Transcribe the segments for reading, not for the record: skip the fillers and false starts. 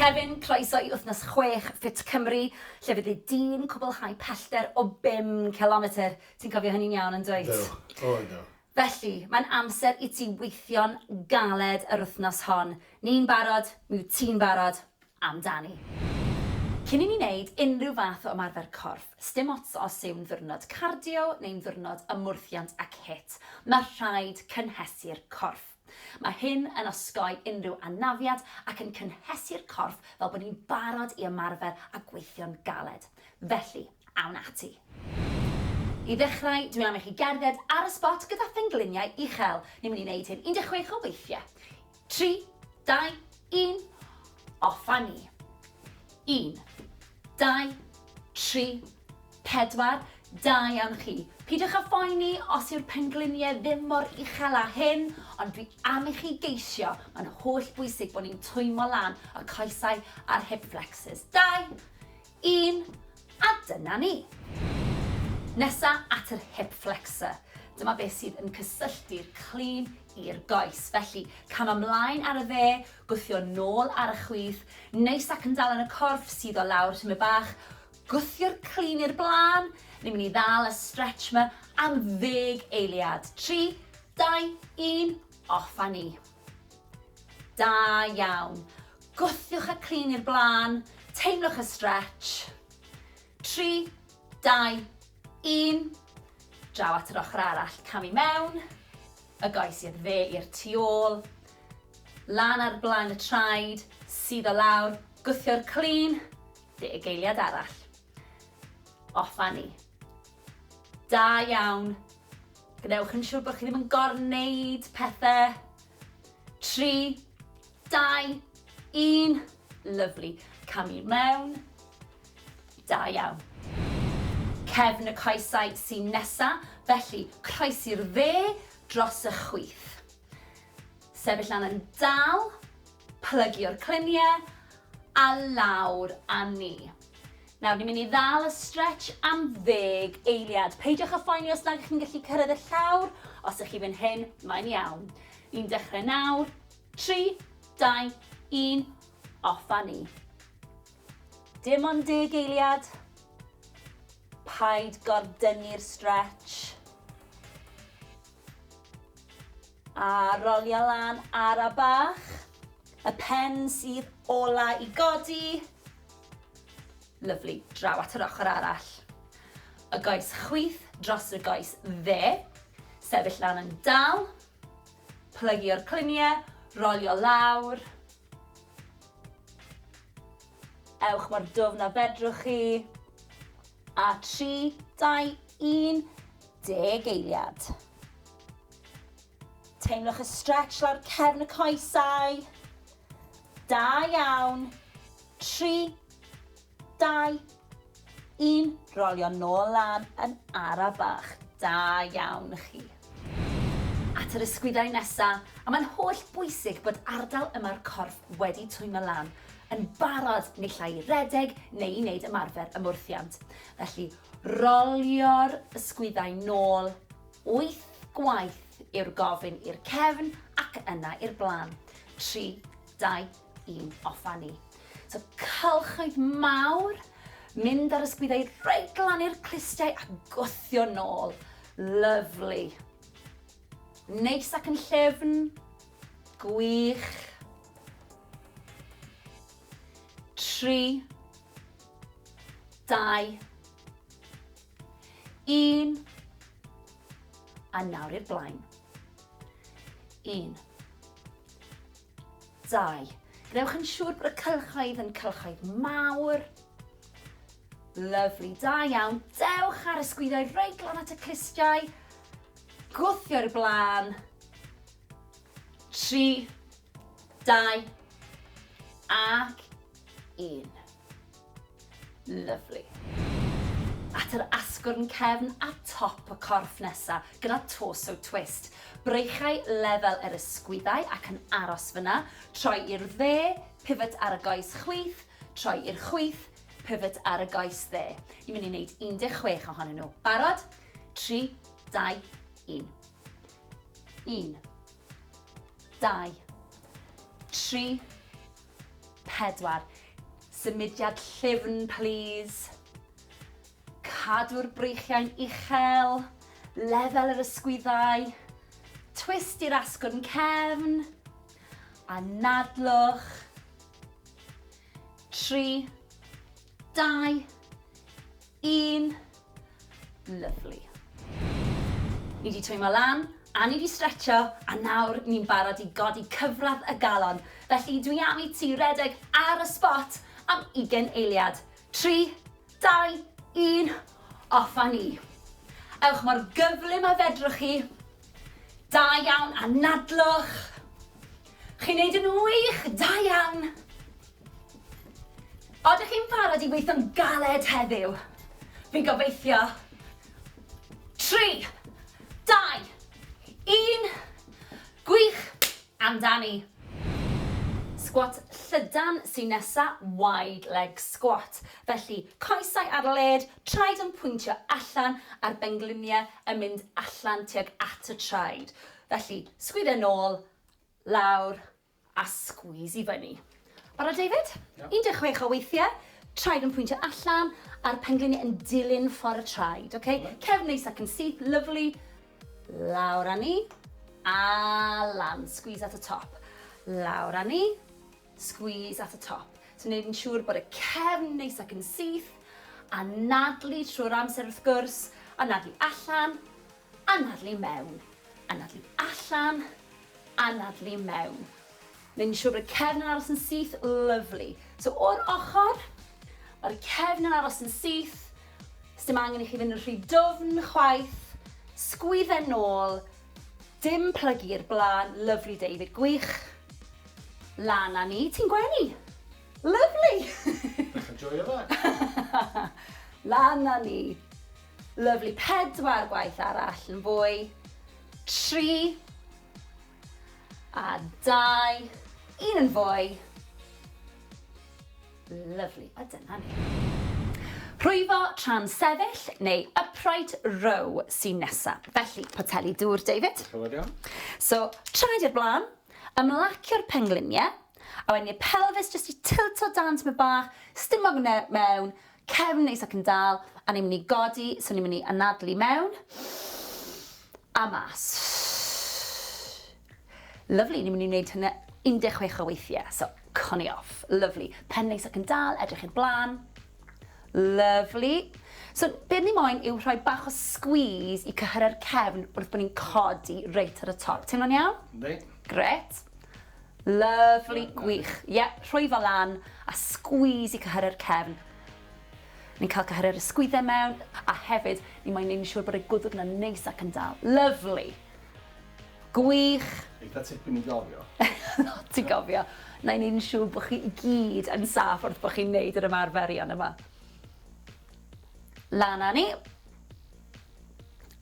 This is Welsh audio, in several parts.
Kevin, croeso i wythnos 6 Ffit Cymru, lle fyddi di'n cwblhau pellter o bum cilometr. Ti'n cofio hynny'n iawn, yn dwyt? Yndw, o yndw. Felly, mae'n amser i ti weithio'n galed yr wythnos hon. Ni'n barod, mi wyt ti'n barod, amdani. Cyn i ni wneud unrhyw fath o ymarfer corff, sdim ots os yw'n ddiwrnod cardio neu'n ddiwrnod ymwrthiant ac HIIT, mae rhaid cynhesu'r corff. Mae hyn yn osgoi unrhyw anafiad ac yn cynhesu'r corff fel bod ni'n barod i ymarfer a gweithio'n galed. Felly, awn ati. I ddechrau, dwi am i chi gerdded ar y sbot gyda phengliniau uchel. Ni'n mynd i wneud hyn 16 o weithiau. 3, 2, 1, off â ni. 1, 2, 3, 4, da iawn chi. Peidiwch â phoeni os yw'r pengliniau ddim mor uchel â hyn, ond dwi am i chi geisio, mae'n holl bwysig bod ni'n twymo lan y coesau a'r hip flexors. 2, 1, a dyna ni. Nesa at yr hip flexor. Dyma beth sydd yn cysylltu'r clun i'r goes. Felly, cam ymlaen ar y dde, gwthio nôl ar y chwith, neis ac yn dal yn y corff, suddo lawr tymed bach, gwthio'r clun i'r blaen. Ni'n mynd i ddal y stretch 'ma am ddeg eiliad. 3, 2, 1, off â ni. Da iawn. Gwthiwch y clun i'r blaen, teimlwch y stretch. 3, 2, 1. Draw at yr ochr arall, camu mewn, y goes i'r dde i'r tu ôl, lan ar blaen y traed, suddo lawr, gwthio'r clun, deg eiliad arall. Off â ni. Da iawn. Gwnewch yn siŵr bod chi ddim yn gorwneud pethau. 3, 2, 1. Lyfli. Camu mewn. Da iawn. Cefn y coesau sy'n nesa, felly croesi'r dde dros y chwith. Sefyll lan yn dal, plygio'r cluniau, a lawr â ni. Nawr, ni'n mynd i ddal y stretch am ddeg eiliad. Peidiwch â phoeni os nag ych chi'n gallu cyrraedd y llawr. Os ych chi fan hyn, mae'n iawn. Ni'n dechrau nawr. 3, 2, 1, off â ni. Dim ond deg eiliad. Paid gordynnu'r stretch. A rolio lan ara bach. Y pen sydd ola i godi. Lyfli. Draw at yr ochr arall. Y goes chwith dros y goes dde. Sefyll lan yn dal. Plygio'r cluniau. Rolio lawr. Ewch mor dwfn a fedrwch chi. A 3, 2, 1, deg eiliad. Teimlwch y stretch lawr cefn y coesau. Da iawn. 3, 2, 1. Rolio nôl lan yn ara bach. Da iawn chi. At yr ysgwyddau nesa, a mae'n holl bwysig bod ardal yma'r corff wedi twymo lan yn barod naill ai i redeg neu i wneud ymarfer ymwrthiant. Felly, rolio'r ysgwyddau nôl wyth gwaith yw'r gofyn i'r cefn ac yna i'r blaen. 3, 2, 1, off â ni. So cylchoedd mawr, mynd ar ysgwyddau reit lan i'r clustiau a gwthio nôl. Lyfli. Neis ac yn llyfn. Gwych. 3, 2, 1, a nawr i'r blaen. 1, 2. Gwnewch yn siŵr bod y cylchoedd yn cylchoedd mawr. Lyfli, da iawn. Dewch ar y sgwyddau reit lan at y clustiau. Gwthio'r blaen. 3, 2, ac 1. Lyfli. At yr asgwrn cefn a top y corff nesa, gyda torso twist. Breichau lefel yr ysgwyddau ac yn aros fyna. Troi i'r dde, pivot ar y goes chwith, troi i'r chwith, pivot ar y goes dde. Ni'n mynd i wneud 16 ohonyn nhw. Barod? 3, 2, 1. 1, 2, 3, 4, Pedwar. Symudiad llyfn, plîs. Cadw'r breichiau'n uchel, lefel yr ysgwyddau, twist i'r asgwrn cefn, anadlwch. 3, 2, 1. Lyfli. Ni 'di twymo lan, a ni 'di stretcho, a nawr ni'n barod i godi cyfradd y galon. Felly dwi am i ti redeg ar y spot am ugain eiliad. 3, 2, 1, off â ni. Ewch mor gyflym â fedrwch chi. Da iawn, anadlwch. Chi'n neud yn wych, da iawn. Odych chi'n barod i weithio'n galed heddiw? Fi'n gobeithio. 3, 2, 1, gwych, amdani. Sgwat llydan sy'n nesa, wide leg squat. Felly, coesau ar led, traed yn pwyntio allan a'r bengliniau yn mynd allan tuag at y traed. Felly, sgwydde nôl, lawr, a squeeze i fyny. Barod David? 16 o weithiau, traed yn pwyntio allan a'r pengliniau yn dilyn ffordd y traed, ok? Cefn neis ac yn syth, lyfli. Lawr â ni, a lan, squeeze at y top. Lawr â ni, squeeze at y top. So wneud yn siŵr bod y cefn neis ac yn syth, anadlu trwy'r amser wrth gwrs, anadlu allan, anadlu mewn, anadlu allan, anadlu mewn. Wneud yn siŵr bod y cefn yn aros yn syth, lyfli. So o'r ochr, mae'r cefn yn aros yn syth, sdim angen i chi fynd yn rhy dwfn chwaith, sgwydde nôl, dim plygu i'r blaen, lyfli David, gwych. Lan â ni, ti'n gwenu? Lyfli! Dechrau joio fe. Lan â ni. Lyfli, pedwar gwaith arall yn fwy. 3 a 2, un yn fwy. Lyfli, a dyna ni. Rhwyfo tra'n sefyll neu upright row sy'n nesa. Felly, poteli dŵr, David. Diolch yn fawr iawn. So, traed i'r blaen, ymlacio'r pengliniau, a wedyn y pelfis jyst i tilto dan tymed bach, stumog mewn, Cefn neis ac yn dal, a ni'n mynd i godi, so ni'n mynd i anadlu mewn, a mas. Lyfli, ni'n mynd i wneud hynna 16 o weithiau, so coni off. Lyfli. Pen neis ac yn dal, edrych i'r blaen. Lyfli. So, be ni moyn yw rhoi bach o squeeze i cyhyrau'r cefn wrth bod ni'n codi reit ar y top. Teimlo'n iawn? Yndi. Gret. Lyfli, gwych. Ie, rhwyfo lan a squeeze i cyhyrau'r cefn. Ni'n cael cyhyrau'r ysgwyddau mewn, a hefyd, ni moyn neud yn siŵr bod y gwddwg 'na'n neis ac yn dal. Lyfli. Gwych. Eitha tipyn i gofio. Lot i gofio. Na i neud yn siŵr bod chi i gyd yn saff wrth bod chi'n neud yr ymarferion yma. Lan â ni.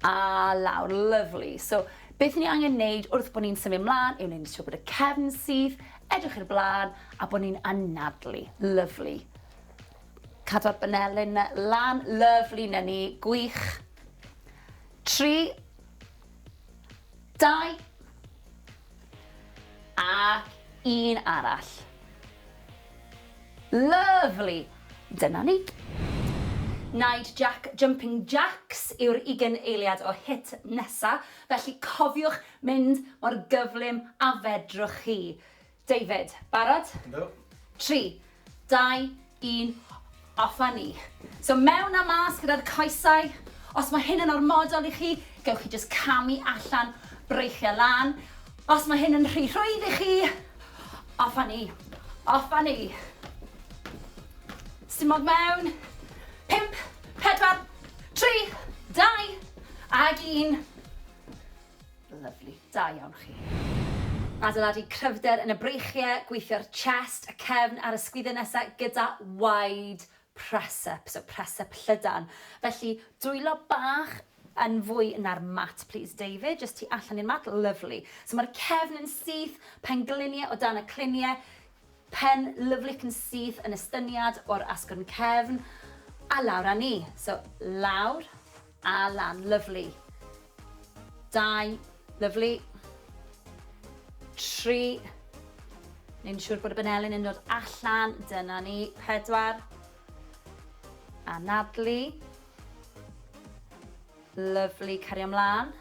A lawr, lyfli. So, beth ni angen neud wrth bod ni'n symud mlaen yw neud yn siŵr bod y cefn syth, edrych i'r blaen, a bod ni'n anadlu. Lyfli. Cadw'r benelin lan, lyfli, na ni, gwych. 3, 2, ac un arall. Lyfli! Dyna ni. Naid Jack Jumping Jacks yw'r ugain eiliad o hit nesa, felly cofiwch mynd mor gyflym a fedrwch chi. David, barod? Yndw. 3, 2, 1, off â ni. So mewn a mas gyda'r coesau. Os mae hyn yn ormodol i chi, gewch chi jyst camu allan, breichiau lan. Os mae hyn yn rhy rhwydd i chi, Off â ni. Off â ni. Stumog mewn. 5, 4, 3, 2, ag 1. Lyfli. Da iawn chi. Adeiladu cryfder yn y breichiau, gweithio'r chest, y cefn a'r ysgwyddau nesaf gyda wide press up, so press up llydan. Felly, dwylo bach yn fwy na'r mat, please, David. Just tu allan i'r mat, lyfli. So mae'r cefn yn syth, pengliniau o dan y cliniau, pen lyfli yn syth yn estyniad o'r asgwrn cefn, a lawr â ni. So, lawr a lan, lyfli. 2, lyfli. 3, Neu'n siŵr bod y benelin yn dod allan. Dyna ni. 4. Anadlu. Lyfli, cario ymlaen.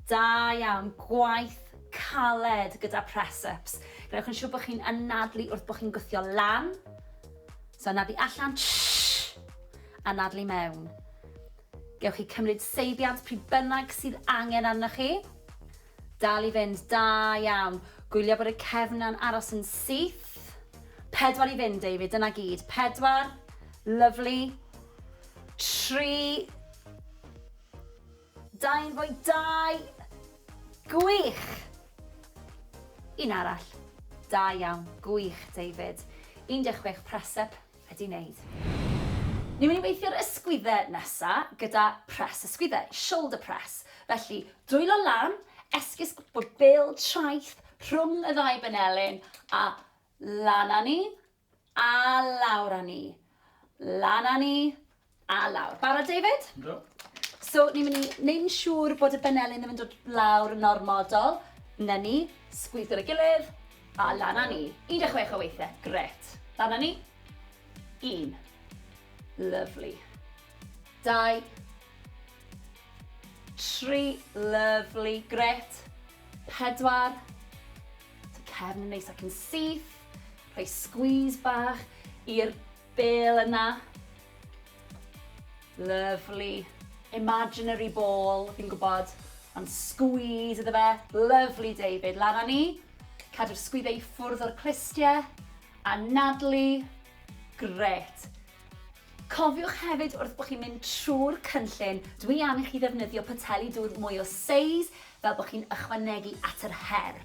Da iawn, gwaith caled gyda press-ups. Gwnewch yn siŵr bod chi'n anadlu wrth bod chi'n gwthio lan. So anadlu allan, shh, anadlu mewn. Gewch chi cymryd seibiant pryd bynnag sydd angen arnoch chi. Dal i fynd, da iawn. Gwylio bod y cefn 'na'n aros yn syth. 4 i fynd, David, dyna gyd. 4, lyfli. 3, 2 yn fwy, 2, gwych! Un arall. Da iawn, gwych, David. 16 press up wedi wneud. Ni'n mynd i weithio'r ysgwyddau nesa gyda press ysgwyddau, shoulder press. Felly, dwylo lan, esgus bod bêl traeth rhwng y ddau benelin a lan â ni, a lawr â ni. Lan â ni, a lawr. Barod, David? Yndw. So, ni'n mynd i wneud yn siŵr bod y benelin ddim yn dod lawr yn ormodol. Na ni, sgwyddo gyda'i gilydd, a lan â ni. 16 o weithiau, gret. Lan â ni. 1. Lyfli. 2. 3. Lyfli, gret. 4. So cefn yn neis ac yn syth. Rhoi squeeze bach i'r bêl yna. Lyfli. Imaginary ball, fi'n gwybod. Ond squeeze iddo fe. Lyfli, David. Lan â ni. Cadw'r sgwyddau i ffwrdd o'r clustiau. Anadlu. Gret. Cofiwch hefyd wrth bod chi'n mynd trwy'r cynllun, dwi am i chi ddefnyddio poteli dŵr mwy o seis fel bod chi'n ychwanegu at yr her.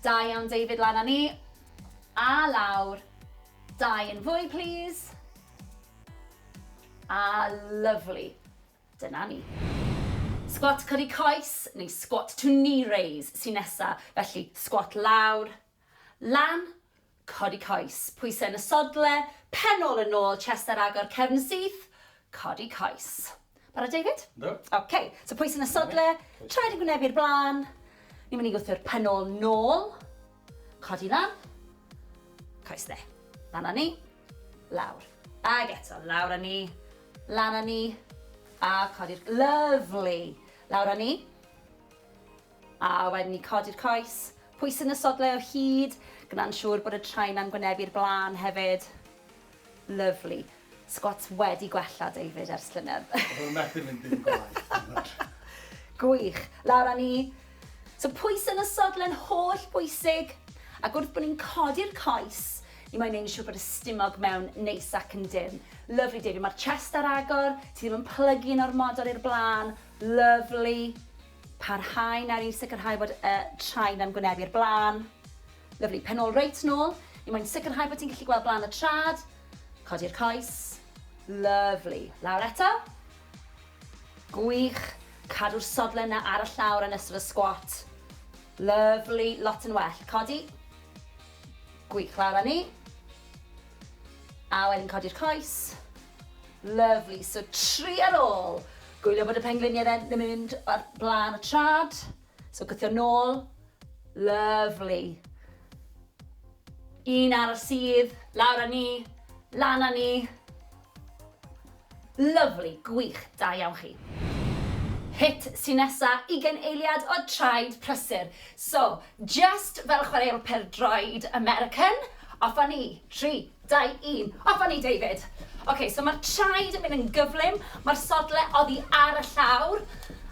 Da iawn David, lan â ni. A lawr. Dau yn fwy, plîs. A lyfli. Dyna ni. Sgwat codi coes, neu squat to knee raise sy nesa. Felly, sgwat lawr, lan, codi coes. Pwysau yn y sodle, pen ôl yn ôl, chest ar agor, cefn syth, codi coes. Barod, David? Yndw. OK, so pwysau yn y sodle, traed yn gwynebu'r blaen. Ni'n mynd i gwthio'r pen ôl nôl. Codi lan. Coes dde. Lan â ni. Lawr. Ag eto, lawr â ni. Lan â ni. A codi'r... Lovely! Lawr â ni. A wedyn ni codi'r coes. Pwys yn y sodle o hyd. Gwna'n siŵr bod y traen na'n gwynebu'r blaen hefyd. Lovely. Squats wedi gwella, David, ers llynedd. Oedd o'n methu mynd dim gwaeth. Gwych. Lawr â ni. So pwys yn y sodle'n holl bwysig. Ac wrth bod ni'n codi'r coes, ni moyn neud yn siŵr bod y stumog mewn neis ac yn dynn. Lovely, David. Mae'r chest ar agor, ti ddim yn plygu'n ormodol i'r blaen. Lovely. Parhau nawr i sicrhau bod y traed yn gwynebu'r blaen. Lyfli. Pen ôl reit nôl. Ni moyn sicrhau bod ti'n gallu gweld blaen y trad. Codi'r coes. Lyfli. Lawr eto. Gwych. Cadw'r sodle yna ar y llawr yn ystod y sgwat. Lyfli. Lot yn well. Codi. Gwych. Lawr â ni. A wedyn codi'r coes. Lyfli. So tri ar ôl. Gwylio bod y pengliniau ddim yn mynd ar blaen y trad. So gwthio nôl. Lyfli. Un arall sydd, lawr â ni, lan â ni. Lyfli, gwych, da iawn chi. Hit sy nesa, ugain eiliad o traed prysur. So, just fel chwaraewr pêl-droed American, off â ni, 3, 2, 1, off â ni David! Ok, so mae'r traed yn mynd yn gyflym, mae'r sodle oddi ar y llawr,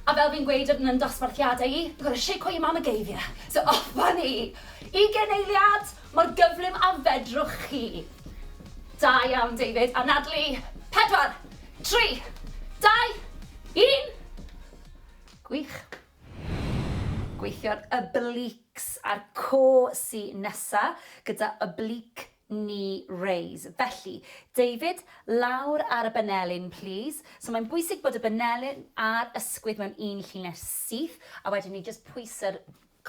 a fel fi'n gweud yn yn dosbarthiadau i, you've got to shake what your mama gave you. So off â ni! Ugain eiliad, mor gyflym a fedrwch chi. Da iawn, David. Anadlu. 4, 3, 2, 1. Gwych. Gweithio'r obliques a'r core sy nesa gyda oblique knee raise. Felly, David, lawr ar y benelin, plîs. So mae'n bwysig bod y benelin a'r ysgwydd mewn un llinell syth, a wedyn ni jyst pwyso'r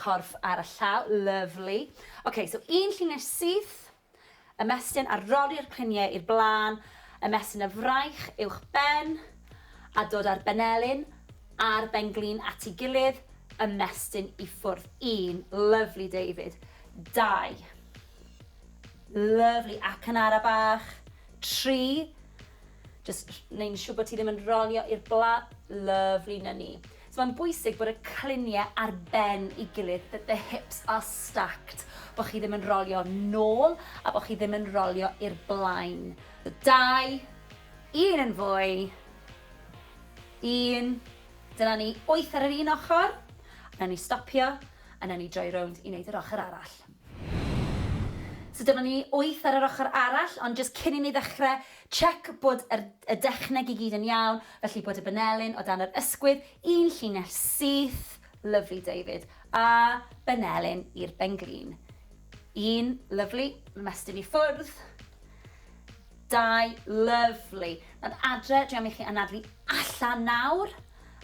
corff ar y llaw. Lyfli. Ok, so un llinell syth, ymestyn a roli'r cluniau i'r blaen, ymestyn y fraich uwch ben, a dod â'r benelin a'r ben-glin at ei gilydd, ymestyn i ffwrdd. Un, lyfli David. 2. Lovely. Ac yn ara bach. 3. Just neu'n siŵr bod ti ddim yn rolio i'r bla. Lovely, na ni. So mae'n bwysig bod y cliniau ar ben i gilydd, that the hips are stacked, bod chi ddim yn rolio nôl a bod chi ddim yn rolio i'r blaen. So, 2, 1 yn fwy, 1, dyna ni, 8 ar yr un ochr, a ni stopio, a nawn ni droi rownd i wneud yr ochr arall. So dyma ni 8 ar yr ochr arall, ond jyst cyn i ni ddechrau, check bod yr, y dechneg i gyd yn iawn, felly bod y benelin o dan yr ysgwydd, un llinell syth, lovely David, a benelin i'r benglin. Un, lovely, ymestyn i ffwrdd. 2, lovely. Nawr adre, dwi am i chi anadlu allan nawr,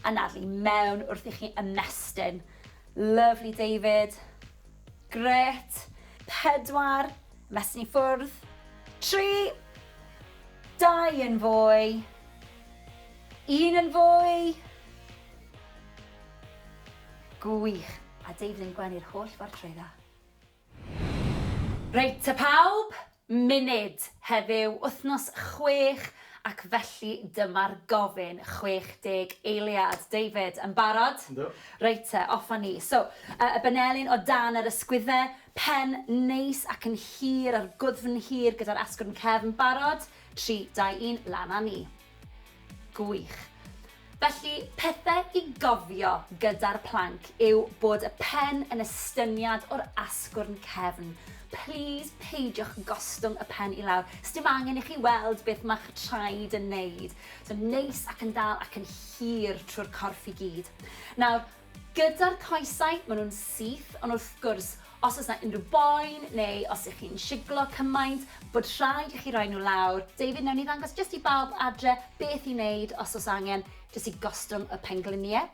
anadlu mewn wrth i chi ymestyn. Lovely David. Grêt. 4, ymestyn i ffwrdd. 3, 2 yn fwy. 1 yn fwy. Gwych. A David yn gwenu'r holl ffordd trwyddo. Reit te pawb, munud heddiw, wythnos 6 ac felly dyma'r gofyn 60 eiliad. David, yn barod? Yndw. Reit te, off â ni. So, y benelin o dan yr ysgwydde, pen neis ac yn hir a'r gwddf yn hir gyda'r asgwrn cefn. Barod? 3, 2, 1, lan â ni. Gwych. Felly, pethau i gofio gyda'r plank yw bod y pen yn estyniad o'r asgwrn cefn. Plîs peidiwch gostwng y pen i lawr. Sdim angen i chi weld beth mae'ch traed yn neud. So neis ac yn dal ac yn hir trwy'r corff i gyd. Nawr, Gyda'r coesau, maen nhw'n syth, ond wrth gwrs, os oes 'na unrhyw boen neu os ych chi'n siglo cymaint, bod rhaid i chi roi nhw lawr. David, wnawn ni ddangos jyst i bawb adre beth i wneud os oes angen, jyst i gostwng y pengliniau.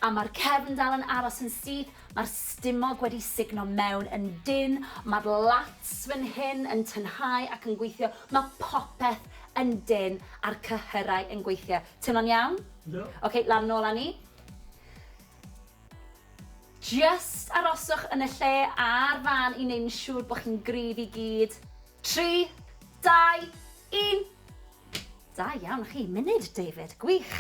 A mae'r cefn dal yn aros yn syth, mae'r stumog wedi sugno mewn yn dynn, mae'r lats fan hyn yn tynhau ac yn gweithio, mae popeth yn dynn a'r cyhyrau yn gweithio. Teimlo'n iawn? Yndw. Ok, lan nôl â ni. Just aroswch yn y lle a'r fan i wneud yn siŵr bod chi'n gryf i gyd. 3, 2, 1. Da iawn chi. Munud, David. Gwych.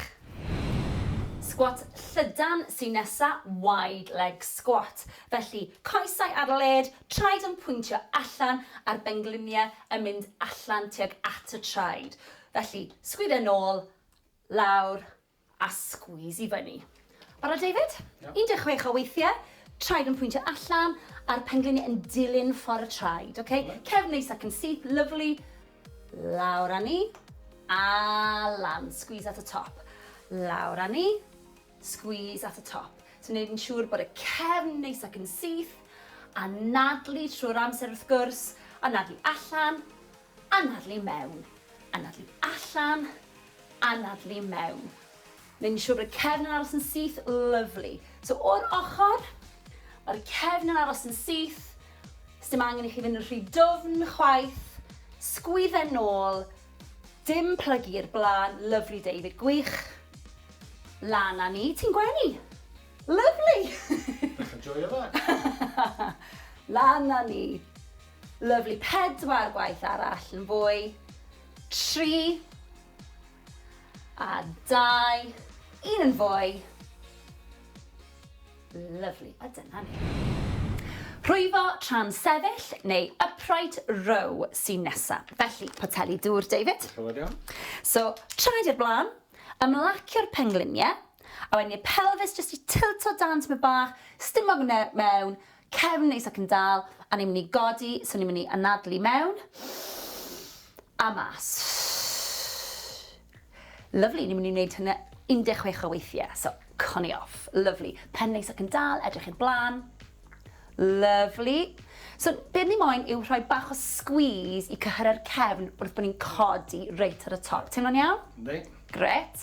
Sgwat llydan sy'n nesa, wide leg squat. Felly, coesau ar led, traed yn pwyntio allan a'r bengliniau yn mynd allan tuag at y traed. Felly, sgwydde nôl, lawr a squeeze i fyny. Barod David? Iawn. 16 o weithiau, traed yn pwyntio allan a'r pengliniau yn dilyn ffordd y traed, ok? Cefn neis ac yn syth, lovely. Lawr â ni, a lan, squeeze at y top. Lawr â ni, squeeze at y top. So wneud yn siŵr bod y cefn neis ac yn syth, a nadlu trwy'r amser wrth gwrs, a nadlu allan, anadlu mewn, anadlu allan, anadlu mewn. Wneud yn siŵr bod y cefn yn aros yn syth, lovely. So o'r ochr, mae'r cefn yn aros yn syth, sdim angen i chi fynd yn rhy dwfn chwaith, sgwydde nôl, dim plygu i'r blaen, lovely David, gwych. Lan â ni, ti'n gwenu? Lovely! Dechrau joio fe. Lan â ni. Lovely. 4 gwaith arall yn fwy. 3 a 2, 1 yn fwy. Lovely. A dyna ni. Rhwyfo tra'n sefyll neu upright row sy'n nesa. Felly, poteli dŵr, David. Diolch yn fawr iawn. So, traed i'r blaen, ymlacio'r pengliniau, a wedyn y pelfis jyst i tilto dan tymed bach, stumog mewn, cefn neis ac yn dal, a ni'n mynd i godi, so ni'n mynd i anadlu mewn, a mas. Lovely, ni'n mynd i wneud hynna 16 o weithiau, so coney off. Lovely. Pen neis ac yn dal, edrych i'r blaen. Lovely. So, be ni moyn yw rhoi bach o squeeze i cyhyrau'r cefn wrth bod ni'n codi reit ar y top. Teimlo'n iawn? Yndi. Gret.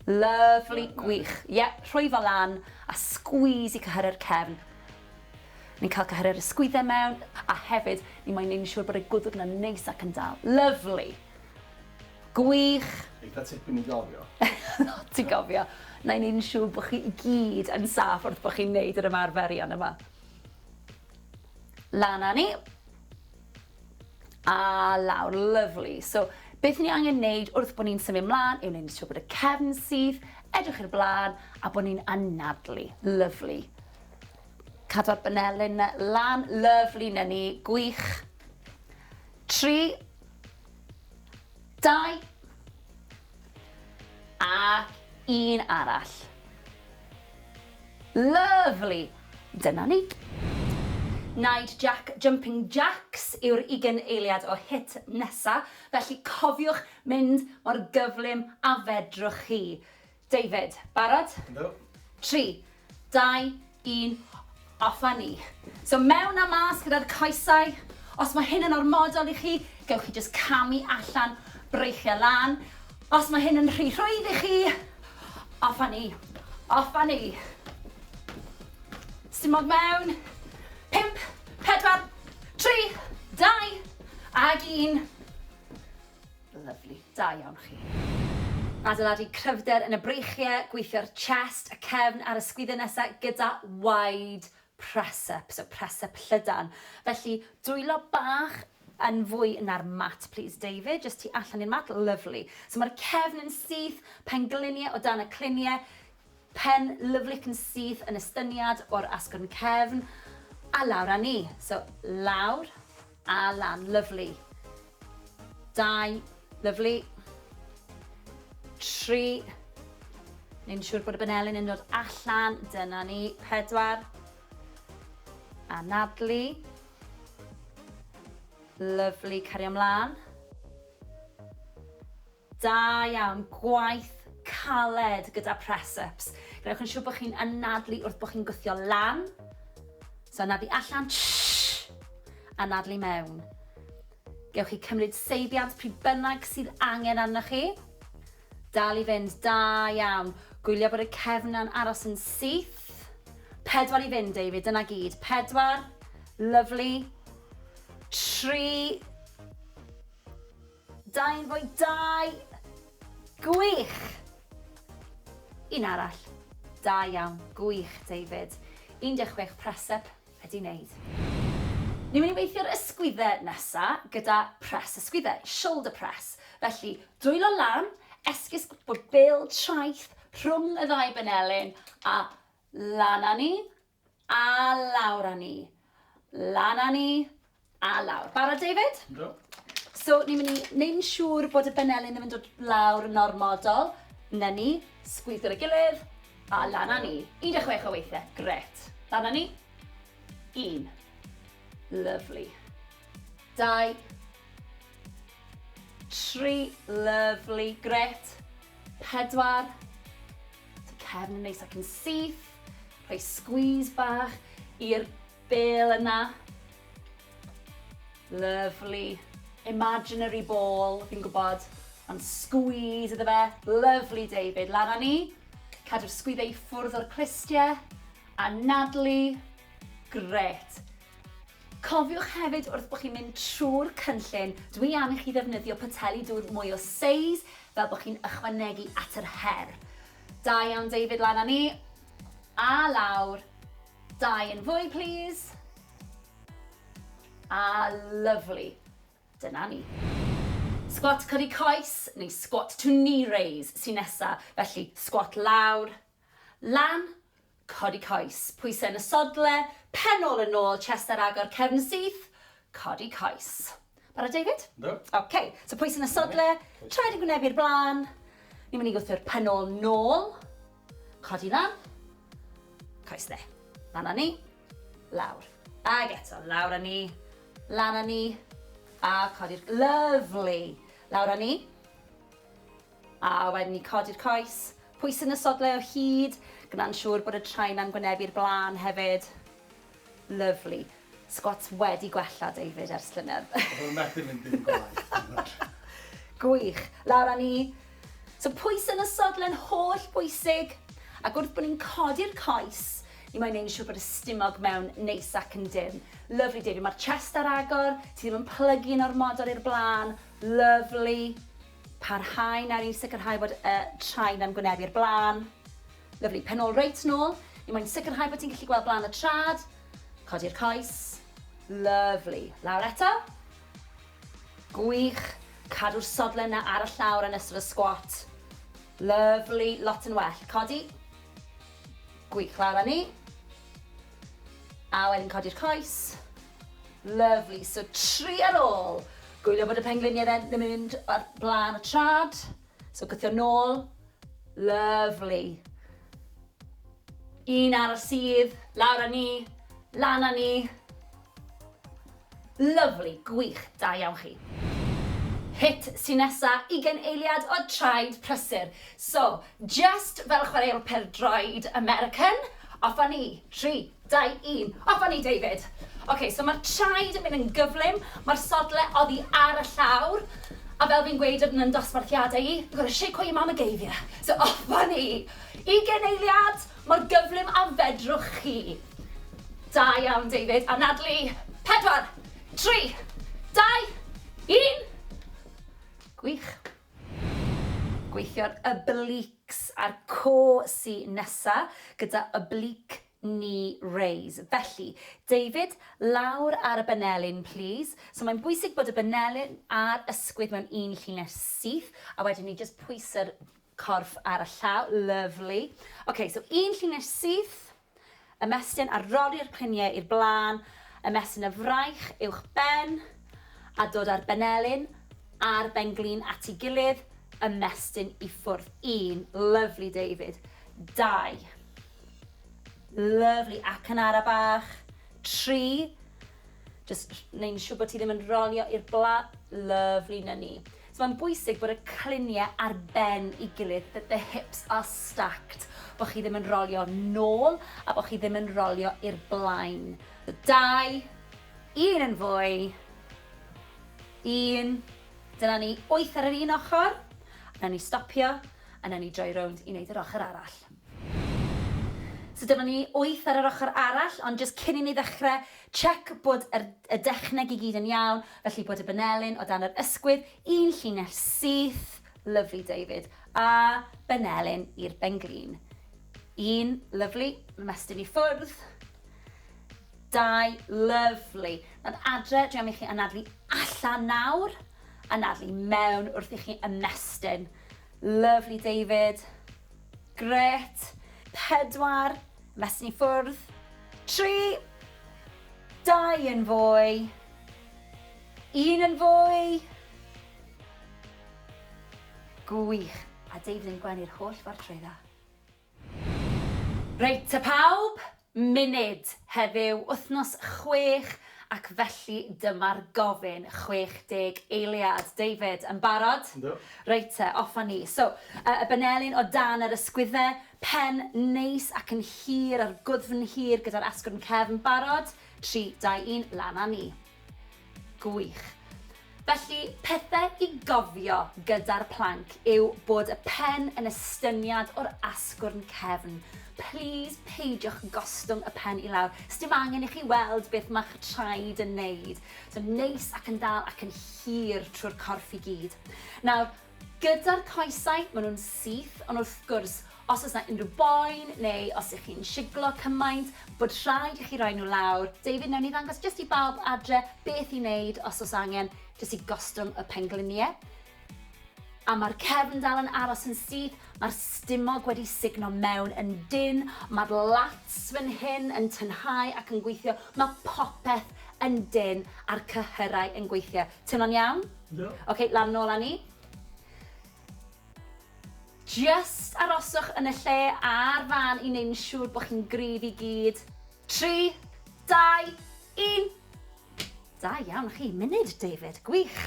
Lovely, gwych. Ie, yeah, rhoi fel lan a squeeze i cyhyrau'r cefn. Ni'n cael cyhyrau'r ysgwyddau mewn, a hefyd, ni moyn neud yn siŵr bod y gwddwg 'na'n neis ac yn dal. Lovely. Gwych. Eitha tipyn i gofio. Lot i gofio. Na i neud yn siŵr bod chi i gyd yn saff wrth bod chi'n neud yr ymarferion yma. Lan â ni. A lawr, lovely. So, beth ni angen wneud wrth bod ni'n symud mlaen yw wneud yn siŵr bod y cefn syth, edrych i'r blaen, a bod ni'n anadlu. Lovely. Cadw'r benelin lan, lovely, na ni, gwych. 3, 2, a un arall. Lovely! Dyna ni. Naid Jack Jumping Jacks yw'r ugain eiliad o hit nesa, felly cofiwch mynd mor gyflym a fedrwch chi. David, barod? Yndw. 3, 2, 1, off â ni. So mewn a mas gyda'r coesau. Os mae hyn yn ormodol i chi, gewch chi jyst camu allan, breichiau lan. Os mae hyn yn rhy rhwydd i chi, off â ni, off â ni. Stumog mewn. 5, 4, 3, 2, ag 1. Lyfli, da iawn chi. Adeiladu cryfder yn y breichiau, gweithio'r chest, y cefn a'r ysgwyddau nesa gyda wide press up, so press up llydan. Felly, dwylo bach yn fwy na'r mat, please, David, just tu allan i'r mat, lyfli. So mae'r cefn yn syth, pengliniau o dan y cliniau, pen lyfli yn syth yn estyniad o'r asgwrn cefn, a lawr â ni. So, lawr a lan, lyfli. 2, lyfli. 3, Neu'n siŵr bod y benelin yn dod allan, dyna ni. 4, anadlu. Lyfli, cario ymlaen. Da iawn, gwaith caled gyda press-ups. Gwnewch yn siŵr bod chi'n anadlu wrth bod chi'n gwthio lan. So anadlu allan, tsh, anadlu mewn. Gewch chi cymryd seibiant pryd bynnag sydd angen arnoch chi. Dal i fynd, da iawn. Gwylio bod y cefn yn aros yn syth. 4 i fynd, David, dyna gyd. 4, lovely. 3, 2 yn fwy, 2, gwych! Un arall. Da iawn, gwych, David. 16 press up wedi wneud. Ni'n mynd i weithio'r ysgwyddau nesa gyda press ysgwyddau, shoulder press. Felly, dwylo lan, esgus bod bil traeth rhwng y ddau benelin a lan â ni, A lawr â ni. Lan â ni. A lawr. Barod, David? Yndw. So, ni'n mynd i wneud yn siŵr bod y benelin ddim yn dod lawr yn ormodol. Na ni. Squeeze gyda'i gilydd. A lan â ni. 16 o weithiau. Gret. Lan â ni. 1. Lovely. 2. 3. Lovely. Gret. 4. So cefn yn neis ac yn syth. Rhoi squeeze bach i'r bel yna. Lovely. Imaginary ball, fi'n gwybod. Ond squeeze iddo fe. Lovely, David. Lan â ni. Cadw'r sgwyddau i ffwrdd o'r clustiau. Anadlu. Gret. Cofiwch hefyd wrth bod chi'n mynd trwy'r cynllun, dwi am i chi ddefnyddio poteli dŵr mwy o seis fel bod chi'n ychwanegu at yr her. Da iawn David, lan â ni. A lawr. Dau yn fwy, please. A lovely. Dyna ni. Squat codi coes, neu squat to knee raise sy'n nesa. Felly, squat lawr, lan, codi coes. Pwysau yn y sodle, pen ôl yn ôl, chest ar agor, cefn syth, codi coes. Barod, David? Yndw. OK, so pwysau yn y sodle, traed yn gwynebu'r blaen. Ni'n mynd i gwthio'r pen ôl nôl, codi lan, coes dde. Lan â ni, lawr. Ag eto, lawr â ni, lan â ni, a codi'r... Lovely! Lawr â ni. A wedyn ni codi'r coes. Pwys yn y sodle o hyd. Gwna'n siŵr bod y traen am gwynebu'r blaen hefyd. Lovely. Squats wedi gwella, David, ers llynedd. Oedd o'n methu mynd dim gwaeth. Gwych. Lawr â ni. So pwys yn y sodle'n holl bwysig. Ac wrth bod ni'n codi'r coes, ni moyn neud yn siŵr bod y stumog mewn neis ac yn dynn. Lovely, David. Mae'r chest ar agor, ti ddim yn plygu'n ormodol i'r blaen. Lovely. Parhau nawr i sicrhau bod y traed yn gwynebu'r blaen. Lyfli. Pen ôl reit nôl. Ni moyn sicrhau bod ti'n gallu gweld blaen y trad. Codi'r coes. Lovely. Lawr eto. Gwych. Cadw'r sodle 'na ar y llawr yn ystod y squat. Lovely. Lot yn well. Codi. Gwych. Lawr â ni. A wedyn codi'r coes. Lovely. So tri ar ôl. Gwylio bod y pengliniau then ddim yn mynd ar blaen y trad. So gwthio nôl. Lovely. Un arall sydd. Lawr â ni. Lan â ni. Lovely. Gwych. Da iawn chi. Hit sy nesa, ugain eiliad o traed prysur. So, just fel chwaraewr pêl-droed American, off â ni. 3, 2, 1, off â ni David! Ok, so mae'r traed yn mynd yn gyflym, mae'r sodle oddi ar y llawr, a fel fi'n gweud yn yn dosbarthiadau i, you've got to shake what your mama gave you. So off â ni! Ugain eiliad, mor gyflym a fedrwch chi. Da iawn David, anadlu, 4, 3, 2, 1. Gwych. Gweithio'r obliques a'r core sy nesa gyda oblique knee raise. Felly, David, lawr ar y benelin plîs. So mae'n bwysig bod y benelin a'r ysgwydd mewn un llinell syth, a wedyn ni jyst pwyso'r corff ar y llaw. Lovely. Ok, so un llinell syth, Ymestyn a roli'r cluniau i'r blaen, ymestyn y fraich uwch ben, a dod â'r benelin a'r ben-glin at ei gilydd, ymestyn i ffwrdd. Un, lovely David. Dau, lovely, ac yn ara bach. Tri, jyst neu'n siŵr bod ti ddim yn rolio i'r blaen, lovely, 'na ni. So mae'n bwysig bod y cluniau ar ben ei gilydd, that the hips are stacked, bod chi ddim yn rolio nôl a bod chi ddim yn rolio i'r blaen. So 2, 1 yn fwy, 1, dyna ni, 8 ar yr un ochr, a ni stopio, a nawn ni droi rownd i wneud yr ochr arall. So dyma ni, 8 ar yr ochr arall, ond jyst cyn i ni ddechrau, check bod yr, y dechneg i gyd yn iawn, felly bod y benelin o dan yr ysgwydd, un llinell syth, lovely David, a benelin i'r benglin. Un, lovely, ymestyn i ffwrdd. Dau, lovely. Nawr adre, dwi am i chi anadlu allan nawr, anadlu mewn wrth i chi ymestyn. Lovely David. Grêt. 4, ymestyn i ffwrdd. 3, 2 yn fwy. 1 yn fwy. Gwych. A David yn gwenu'r holl ffordd trwyddo. Reit te pawb, munud heddiw, wythnos 6 ac felly dyma'r gofyn, 60 eiliad. David, yn barod? Yndw. Reit te, off â ni. So, y benelin o dan yr ysgwydde, pen neis ac yn hir a'r gwddf yn hir gyda'r asgwrn cefn. Barod? 3, 2, 1, lan â ni. Gwych. Felly, pethau i gofio gyda'r plank yw bod y pen yn estyniad o'r asgwrn cefn. Plîs peidiwch gostwng y pen i lawr. Sdim angen i chi weld beth mae'ch traed yn neud. So neis ac yn dal ac yn hir trwy'r corff i gyd. Nawr, gyda'r coesau, maen nhw'n syth, ond wrth gwrs, os oes 'na unrhyw boen neu os ych chi'n siglo cymaint, bod rhaid i chi roi nhw lawr. David, wnawn ni ddangos jyst i bawb adre beth i wneud os oes angen, jyst i gostwng y pengliniau. A mae'r cefn dal yn aros yn syth, mae'r stumog wedi sugno mewn yn dynn, mae'r lats fan hyn yn tynhau ac yn gweithio, mae popeth yn dynn a'r cyhyrau yn gweithio. Teimlo'n iawn? Yndw. Ok, lan nôl â ni. Just aroswch yn y lle a'r fan i wneud yn siŵr bod chi'n gryf i gyd. 3, 2, 1. Da iawn chi. Munud, David. Gwych.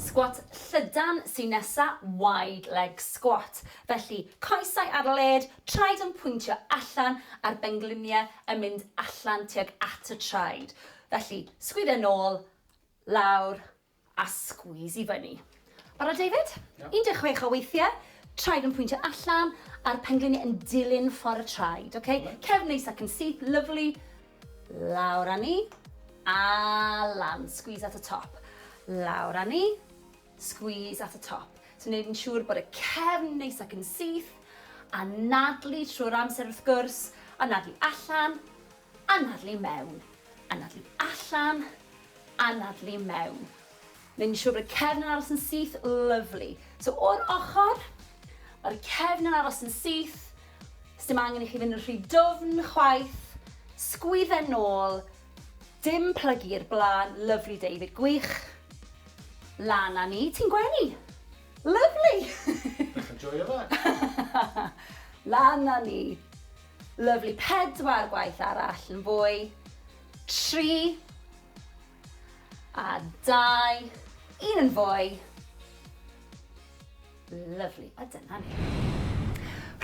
Sgwat llydan sy'n nesa, wide leg squat. Felly, coesau ar led, traed yn pwyntio allan a'r bengliniau yn mynd allan tuag at y traed. Felly, sgwydde nôl, lawr a squeeze i fyny. Barod David? Yep. 16 o weithiau, traed yn pwyntio allan a'r pengliniau yn dilyn ffordd y traed, ok? Cefn neis ac yn syth, lovely. Lawr â ni, a lan, squeeze at y top. Lawr â ni, squeeze at y top. So wneud yn siŵr bod y cefn neis ac yn syth, anadlu trwy'r amser wrth gwrs, anadlu allan, anadlu mewn. Anadlu allan, anadlu mewn. Neu'n siŵr bod y cefn yn aros yn syth, lyfli. So o'r ochr, mae'r cefn yn aros yn syth, sdim angen i chi fynd yn rhy dwfn chwaith, sgwydde nôl, dim plygu i'r blaen, lyfli David, gwych. Lan â ni, ti'n gwenu. Lyfli! Dechrau joio fe. Lan â ni. Lyfli, 4 gwaith arall yn fwy. 3 a 2, 1 yn fwy. Lyfli, a dyna ni.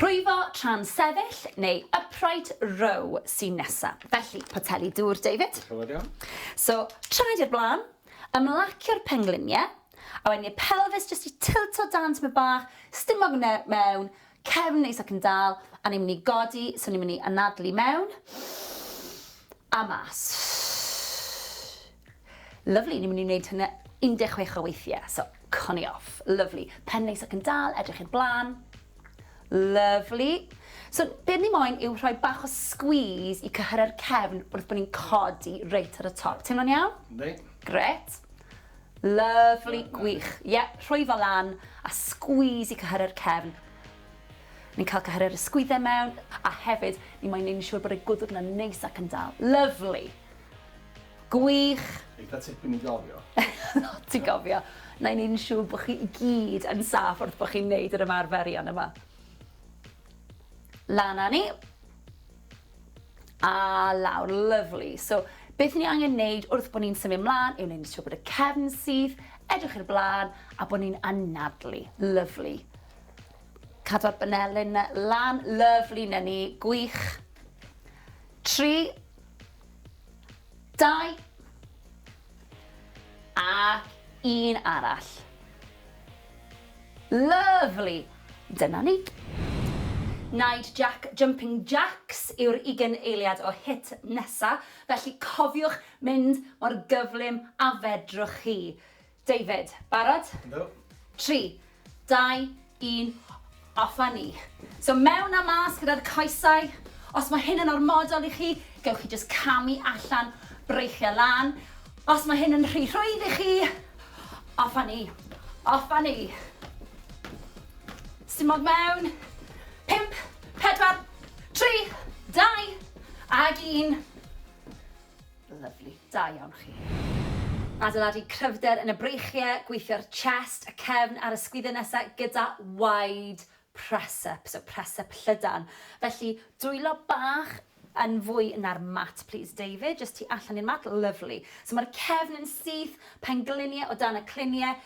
Rhwyfo tra'n sefyll neu upright row sy'n nesa. Felly, poteli dŵr, David. Diolch yn fawr. So, traed i'r blaen, ymlacio'r pengliniau, a wedyn y pelfis jyst i tilto dan tymed bach, stumog mewn, cefn neis ac yn dal, a ni'n mynd i godi, so ni'n mynd i anadlu mewn, a mas. Lyfli, ni'n mynd i wneud hynny 16 o weithiau, so coney off. Lyfli. Pen neis ac yn dal, edrych i'r blaen. Lyfli. So, be ni moyn yw rhoi bach o squeeze i cyhyrau'r cefn wrth bod ni'n codi reit ar y top. Teimlo'n iawn? Yndi. Gret. Lyfli, gwych. Ie, yeah, rhoi fel lan a squeeze i cyhyrau'r cefn. Ni'n cael cyhyrau'r ysgwyddau mewn, a hefyd, ni moyn neud yn siŵr bod y gwddwg 'na neis ac yn dal. Lyfli. Gwych. Eitha tipyn i gofio. Lot i gofio. Na i neud yn siŵr bod chi i gyd yn saff wrth bod chi'n neud yr ymarferion yma. Lan â ni. A lawr, lyfli. So, beth ni angen neud wrth bod ni'n symud mlaen yw neud yn siŵr bod y cefn syth, edrych i'r blaen, a bod ni'n anadlu. Lyfli. Cadw'r benelin lan, lyfli, na ni, gwych. 3, 2, a 1 arall. Lyfli. Dyna ni. Naid Jack Jumping Jacks yw'r 20 eiliad o hit nesa, felly cofiwch mynd mor gyflym a fedrwch chi. David, barod? Yndw. 3, 2, 1, off â ni. So mewn a mas gyda'r coesau. Os mae hyn yn ormodol i chi, gewch chi just camu allan, breichiau lan. Os mae hyn yn rhy rhwydd i chi, off â ni, off â ni. Stumog mewn. 5, 4, 3, 2, ag 1. Lyfli, da iawn chi. Adeiladu cryfder yn y breichiau, gweithio'r chest, y cefn a'r ysgwyddau nesaf gyda wide press-up, so press-up llydan. Felly, dwylo bach yn fwy na'r mat, please, David. Just tu allan i'r mat, lovely. So mae'r cefn yn syth, pengliniau o dan y cliniau,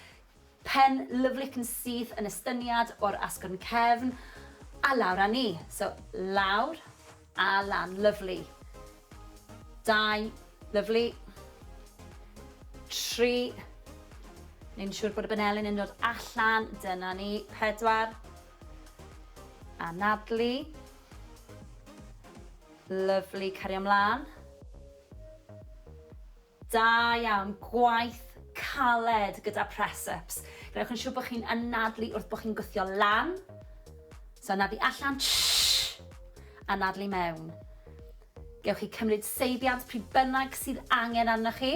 pen lyfli yn syth yn estyniad o'r asgwrn cefn, a lawr â ni. So, lawr a lan, lovely. 2, lovely. 3, neu'n siŵr bod y benelin yn dod allan, dyna ni. 4, anadlu. Lovely, cario ymlaen. Da iawn, gwaith caled gyda press-ups. Gwnewch yn siŵr bod chi'n anadlu wrth bod chi'n gwthio lan. So anadlu allan, tsh, anadlu mewn. Gewch chi cymryd seibiant pryd bynnag sydd angen arnoch chi.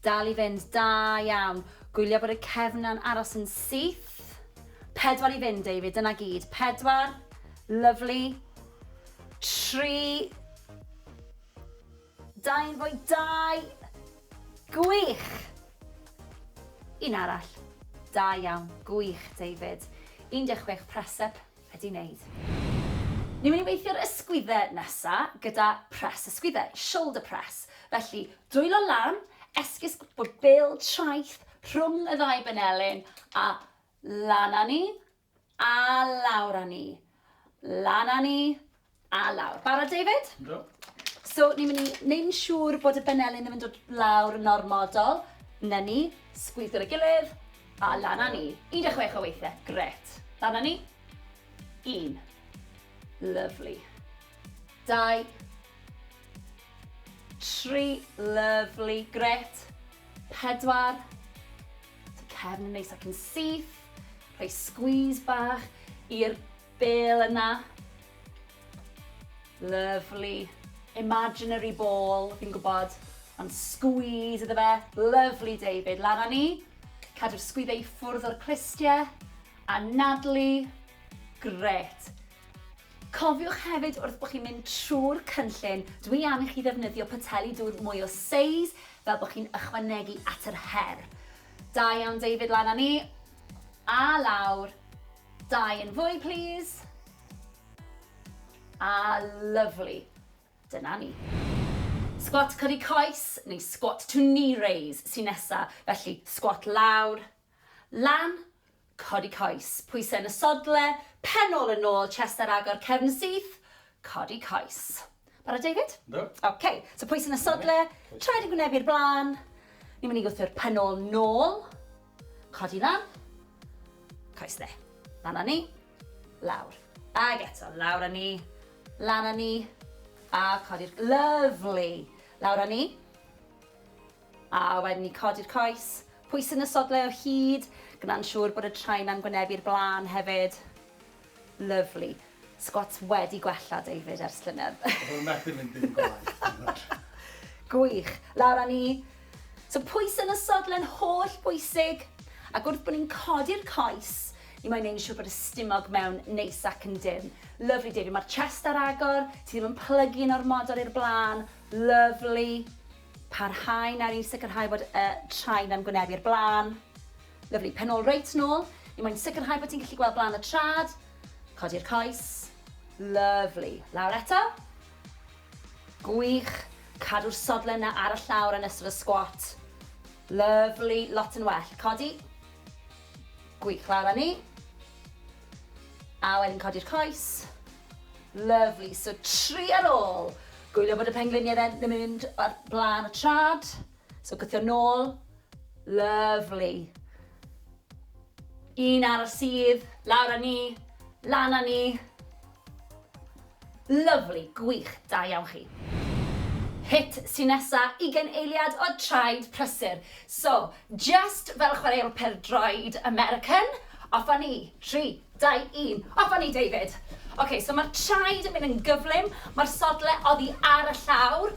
Dal i fynd, da iawn. Gwylio bod y cefn yn aros yn syth. 4 i fynd, David, dyna gyd. 4, lovely. 3, 2 yn fwy, 2, gwych. Un arall, da iawn, gwych, David. 16 press-up wedi wneud. Ni'n mynd i weithio'r ysgwyddau nesa gyda press ysgwyddau, shoulder press. Felly, dwylo lan, esgus bod bil traeth rhwng y ddau benelin, a lan â ni, a lawr â ni. Lan â ni, a lawr. Barod, David? Yndw. So, ni'n mynd i wneud yn siŵr bod y benelin ddim yn dod lawr yn ormodol. Na ni, squeeze gyda'i gilydd, a lan â ni. 16 o weithiau, gret. Lan â ni. 1. Lovely. 2. 3. Lovely, gret. 4. So cefn yn neis ac yn syth. Rhoi squeeze bach i'r bel yna. Lovely. Imaginary ball, fi'n gwybod, ond squeeze iddo fe. Lovely, David. Lan â ni. Cadw'r sgwyddau i ffwrdd o'r clustiau. Anadlu. Grêt. Cofiwch hefyd wrth bod chi'n mynd trwy'r cynllun, dwi am i chi ddefnyddio poteli dŵr mwy o seis fel bod chi'n ychwanegu at yr her. Da iawn David, lan â ni. A lawr. Dau yn fwy, plîs. A lyfli. Dyna ni. Sgwat codi coes, neu squat to knee raise sy nesa. Felly, sgwat lawr, lan, codi coes. Pwysau yn y sodle, pen ôl yn ôl, chest ar agor, cefn syth, codi coes. Barod, David? Yndw. OK, so pwysau yn y sodle, traed yn gwynebu'r blaen. Ni'n mynd i gwthio'r pen ôl nôl. Codi lan. Coes dde. Lan â ni. Lawr. Ag eto, lawr â ni. Lan â ni. A codi'r... Lovely! Lawr â ni. A wedyn ni codi'r coes. Pwys yn y sodle o hyd. Gwna'n siŵr bod y traed 'na'n gwynebu'r blaen hefyd. Lovely. Squats wedi gwella, David, ers llynedd. Oedd o'n methu mynd dim gwaeth. Gwych. Lawr â ni. So pwys yn y sodle'n holl bwysig. Ac wrth bod ni'n codi'r coes, ni moyn neud yn siŵr bod y stumog mewn neis ac yn dynn. Lovely, David. Mae'r chest ar agor, ti ddim yn plygu yn ormodol i'r blaen. Lovely. Parhau nawr i sicrhau bod y traed 'na'n gwynebu'r blaen. Lyfli. Pen ôl reit nôl. Ni moyn sicrhau bod ti'n gallu gweld blaen y trad. Codi'r coes. Lyfli. Lawr eto. Gwych. Cadw'r sodle 'na ar y llawr yn ystod y sgwat. Lyfli. Lot yn well. Codi. Gwych. Lawr â ni. A wedyn codi'r coes. Lyfli. So tri ar ôl. Gwylio bod y pengliniau ddim yn mynd ar blaen y trad. So gwthio nôl. Lyfli. Un arall sydd. Lawr â ni. Lan â ni. Lyfli. Gwych. Da iawn chi. HIIT sy nesa, ugain eiliad o traed prysur. So, just fel chwaraewr pêl-droed American, off â ni. 3, 2, 1, off â ni, David! Ok, so mae'r traed yn mynd yn gyflym, mae'r sodle oddi ar y llawr,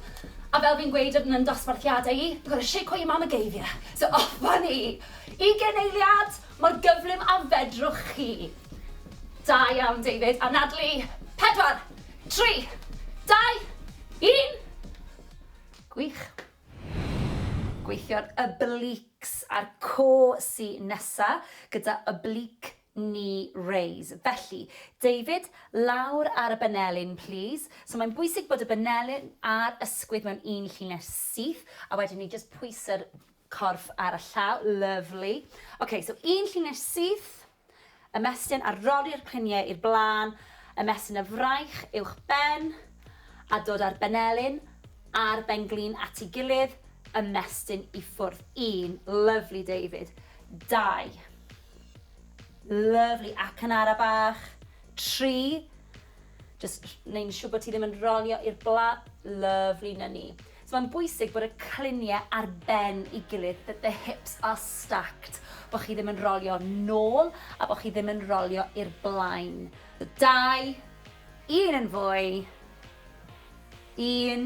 a fel fi'n gweud yn yn dosbarthiadau i, you've got to shake what your mama gave you. So off â ni! Ugain eiliad, mor gyflym a fedrwch chi. Da iawn, David. Anadlu. Pedwar, tri, dau, un. Gwych. Gweithio'r obliques a'r core sy nesa gyda oblique knee raise. Felly, David, lawr ar y benelin, plîs. So mae'n bwysig bod y benelin a'r ysgwydd mewn un llinell syth, a wedyn ni jyst pwyso'r corff ar y llaw. Lovely. Ok, so un llinell syth. Ymestyn a roli'r cluniau i'r blaen, ymestyn y fraich uwch ben, a dod â'r benelin a'r ben-glin at ei gilydd, ymestyn i ffwrdd. Un, lyfli David. Dau. Lyfli, ac yn ara bach. Tri. Jyst neu'n siŵr bod ti ddim yn rolio i'r bla. Lyfli, 'na ni. So mae'n bwysig bod y cluniau ar ben ei gilydd, that the hips are stacked, bod chi ddim yn rolio nôl a bod chi ddim yn rolio i'r blaen. Dau, un yn fwy, un,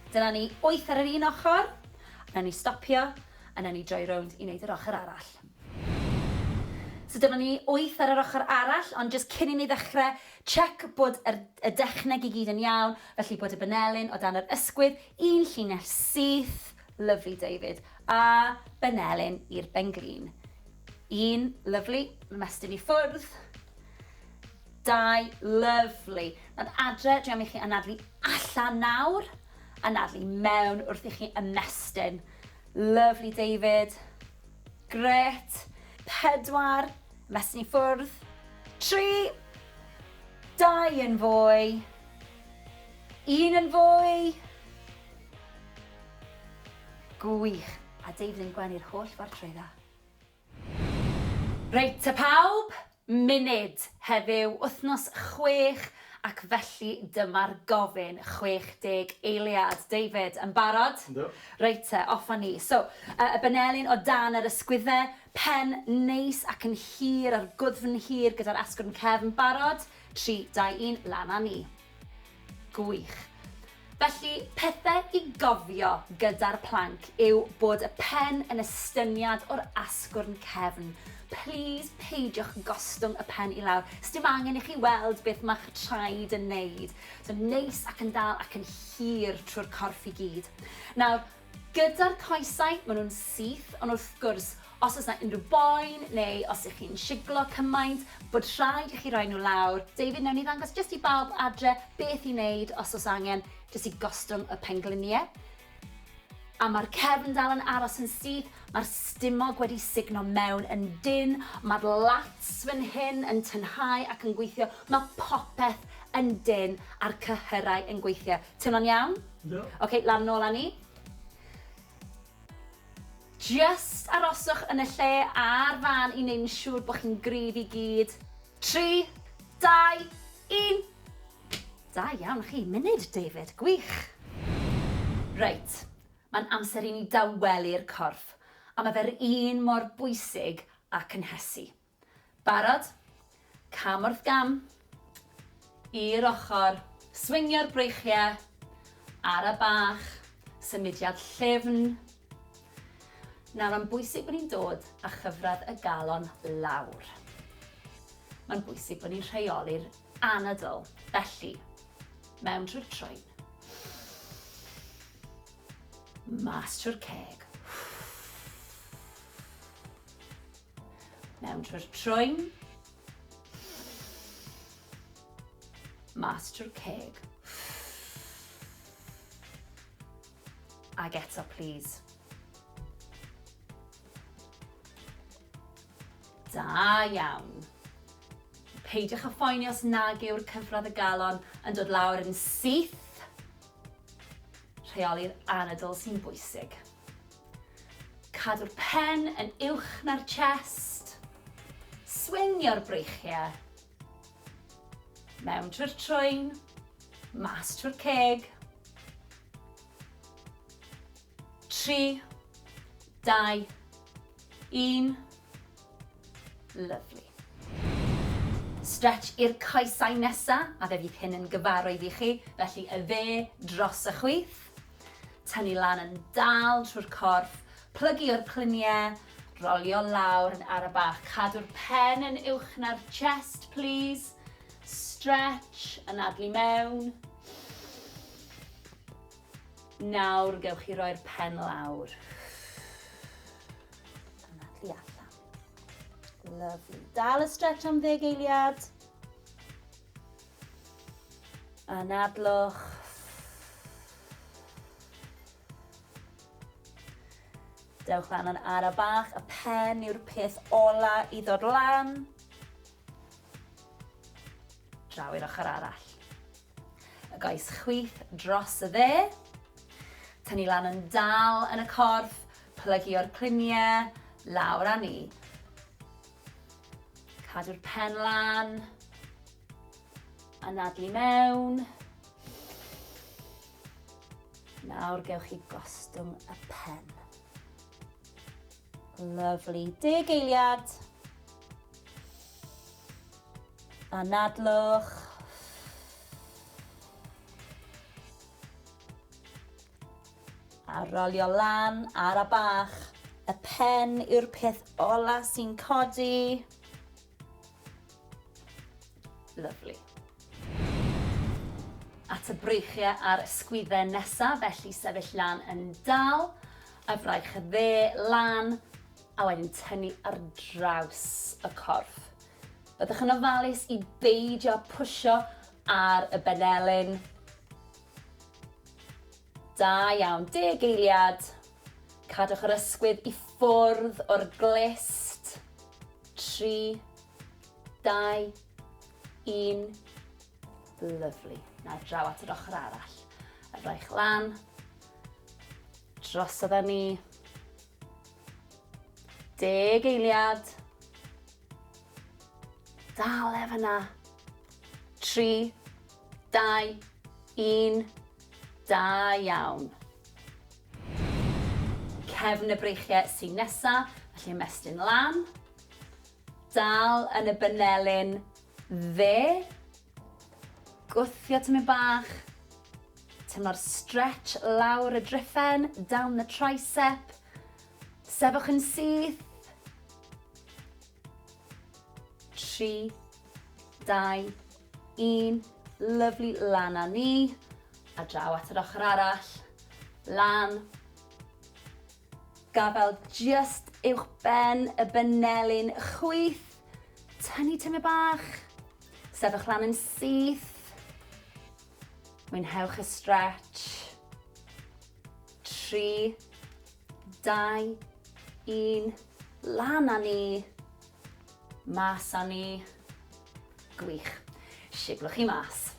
dyna ni, wyth ar yr un ochr, a nawn ni stopio, a nawn ni droi rownd i wneud yr ochr arall. So dyma ni, wyth ar yr ochr arall, ond jyst cyn i ni ddechrau, check bod yr, y dechneg i gyd yn iawn, felly bod y benelin o dan yr ysgwydd, un llinell syth, lyfli David, a benelin i'r benglin. Un, lyfli, ymestyn i ffwrdd. Dau, lyfli. Nawr adre, dwi am i chi anadlu allan nawr, anadlu mewn wrth i chi ymestyn. Lyfli David. Grêt. Pedwar. Ymestyn i ffwrdd. Tri. Dau yn fwy. Un yn fwy. Gwych. A David yn gwenu'r holl ffordd trwyddo. Reit te pawb, munud heddiw, wythnos chwech, ac felly dyma'r gofyn, 60 eiliad. David, yn barod? Yndw. Reit te, off â ni. So, y benelin o dan yr ysgwydde, pen neis ac yn hir a'r gwddfn hir gyda'r asgwrn cefn. Barod? 3, 2, 1, lan â ni. Gwych. Felly, pethau i gofio gyda'r plank yw bod y pen yn estyniad o'r asgwrn cefn. Plîs peidiwch gostwng y pen i lawr. Sdim angen i chi weld beth mae'ch traed yn neud. So neis ac yn dal ac yn hir trwy'r corff i gyd. Nawr, Gyda'r coesau, maen nhw'n syth, ond wrth gwrs, os oes 'na unrhyw boen neu os 'y chi'n siglo cymaint, bod rhaid i chi roi nhw lawr. David, wnawn ni ddangos jyst i bawb adre beth i wneud os oes angen, jyst i gostwng y pengliniau. A mae'r cefn dal yn aros yn syth, mae'r stumog wedi sugno mewn yn dynn, mae'r lats fan hyn yn tynhau ac yn gweithio, mae popeth yn dynn a'r cyhyrau yn gweithio. Teimlo'n iawn? Yndw. Ok, lan nôl â ni. Just aroswch yn y lle a'r fan i wneud yn siŵr bod chi'n gryf i gyd. 3, 2, 1. Da iawn chi. Munud, David. Gwych. Reit, mae'n amser i ni dawelu'r corff, a mae fe'r un mor bwysig â cynhesu. Barod? Cam wrth gam. I'r ochr. Swingio'r breichiau. Ara bach. Symudiad llyfn. Nawr, mae'n bwysig bod ni'n dod â chyfradd y galon lawr. Mae'n bwysig bod ni'n rheoli'r anadl. Felly, mewn trwy'r trwyn. Mas trwy'r ceg. Mewn trwy'r trwyn. Mas trwy'r ceg. Ag eto, please. Da iawn. Peidiwch â phoeni os nag yw'r cyfradd y galon yn dod lawr yn syth. Rheoli'r anadl sy'n bwysig. Cadw'r pen yn uwch na'r chest. Swingio'r breichiau. Mewn trwy'r trwyn, mas trwy'r ceg. 3, 2, 1. Lyfli. Stretch i'r coesau nesa, a fe fydd hyn yn gyfarwydd i chi, felly y dde dros y chwith. Tynnu lan yn dal trwy'r corff, plygu o'r cluniau, rolio lawr yn ara bach. Cadw'r pen yn uwch na'r chest, please. Stretch, anadlu mewn. Nawr gewch chi roi'r pen lawr. Anadlu allan. Lovely. Dal y stretch am ddeg eiliad. Anadlwch. Dewch lan yn ara bach, y pen yw'r peth ola i ddod lan. Draw i'r ochr arall. Y goes chwith dros y dde. Tynnu lan yn dal yn y corff, plygu o'r cluniau, lawr â ni. Cadw'r pen lan. Anadlu mewn. Nawr gewch chi gostwng y pen. Lovely. Deg eiliad. Anadlwch. A rolio lan ar a bach. Y pen yw'r peth ola sy'n codi. Lyfli. At y breichiau a'r ysgwyddau nesaf, felly sefyll lan yn dal, y fraich y dde lan, a wedyn tynnu ar draws y corff. Byddwch yn ofalus i beidio pwysio ar y benelin. Da iawn, deg eiliad. Cadwch yr ysgwydd i ffwrdd o'r glust. 3, 2, 1. Lyfli. Nawr draw at yr ochr arall. Y fraich lan. Drosodd â ni. Deg eiliad. Dal e fyna. 3, 2, 1. Da iawn. Cefn y breichiau sy'n nesa, felly ymestyn lan. Dal yn y benelin dde. Gwthio tymed bach. Teimlo'r stretch lawr y driffen, down the tricep. Sefwch yn syth. 3, 2, 1. Lyfli, lan â ni. A draw at yr ochr arall. Lan. Gafel just uwch ben y benelin chwith. Tynnu tymed bach. Sefwch lan yn syth. Mwynhewch y stretch. 3, 2, 1. Lan â ni. Mas â ni. Gwych. Siglwch chi mas.